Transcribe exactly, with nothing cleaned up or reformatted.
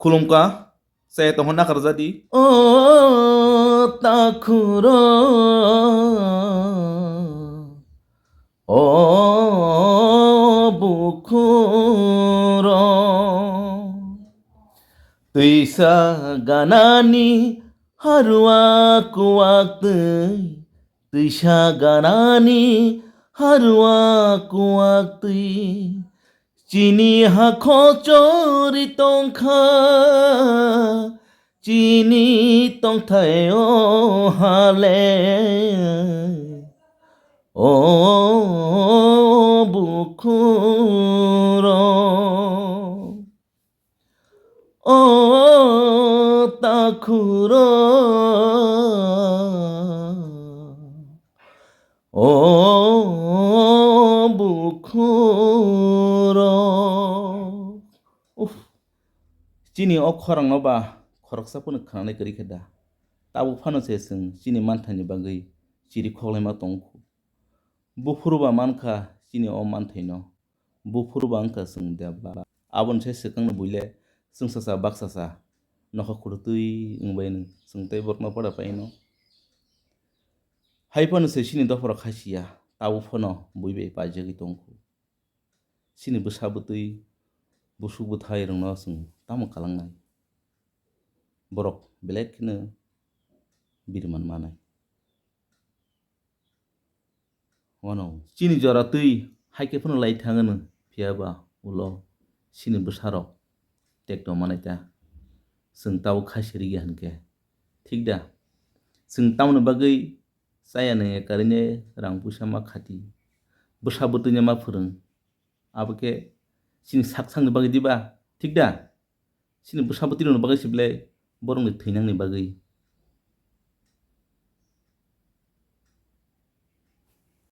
Khulumkha, se tongkha nakarjadi. O takhuro, o bukhuro, twisa ganani harua kuak twi, twisa ganani harua kuak twi. Chini hakho chori tongkha, chini tongthai o hale, o bukhuro, o takhuro, o bukhuro. Uff, chini o khorangno ba khoroksa phano khnanai kwrwi khe da? Tabuk phano se chwng chini manthaini bagwi chiri khoklaima tongkhu. Buphuru ba mankha chini o manthaino. Buphuru ba wngkha chwng debla. Aboni sai swkangno buile chwngsacha baksacha nokha khurtwi wngbaino chwng tei borokno pada paino. Hai phano se chini dophoro khaisiya, tabuk phano bui bai paijagwi tongkhu. Chini bwsa bwtwi, busuk bwthairokno chwng tamo kalangnai? Borok belai kheno biriman manai. Wano chini jora twi hai khe phano lai thangano, phiya ba ulo chini bwsarok tekto manai ta. Chwng tabuk khaisi rigi hinkhe, thik da? Chwng tamoni bagwi chaya nangya karine rang puisa ma khati, bwsa bwtwino ma phwrwng, abo khe chini sak sakni bagwi diba, thik da? Chini bwsa bwtwirokni bagwi se belai borokni thwinangni bagwi